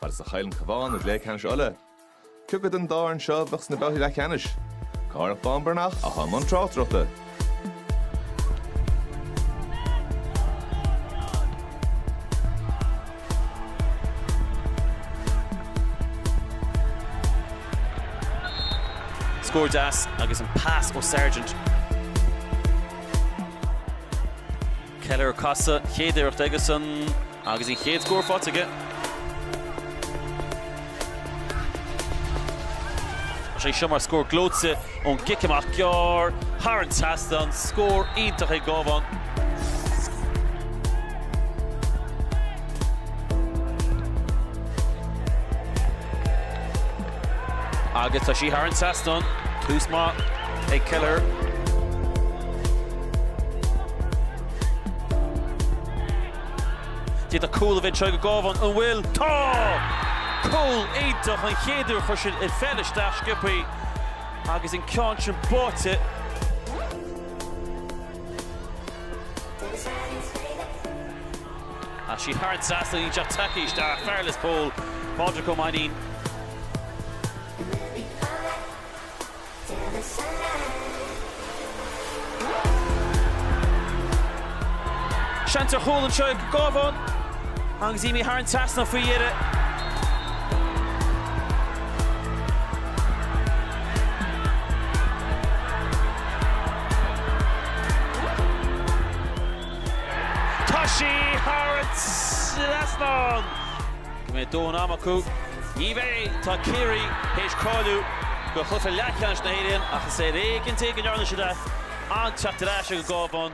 Fad is a chaill an Cabhán i gcluiche ceannais Uladh. Cé acu den dá fhoireann seo a bheadh sna babhtaí leathcheannais? Cárthach Bán Breathnach atá i mbun tráchtaireachta. Scór deas agus an pas ó Sargent. Kelleher ag casadh, chéad iarracht aigesan agus an chéad scór faighte aige. Tá sé seo mar scór gleoite ón gcic amach gearr thar an trasnán, scór iontach ag an gCabhán. Agus tá sí thar an trasnán, tús maith ag Kelleher. D'fhéadfadh cúl a bheith anseo ag an gCabhán, an bhfuil? Tá! Cúl iontach, an chéad uair a chuir siad an pheil isteach sciobthaí agus an ceann sin báite. Tá sí thar an trasnán, níl sé ach tagtha isteach, fear Lios Póil, Pádraig Ó Mainnín. Seans ar chúl anseo ag an gCabhán agus imithe thar an trasnán faoi dheireadh. Tá sí thar an trasnán! Go mbeidh dóthain ama acu. Ní bheidh, tá Ciarraí théis cáiliú do chluiche leathcheannais na hÉireann ach is ar éigean go ndearna siad é. An-teacht ar ais ag an gCabhán.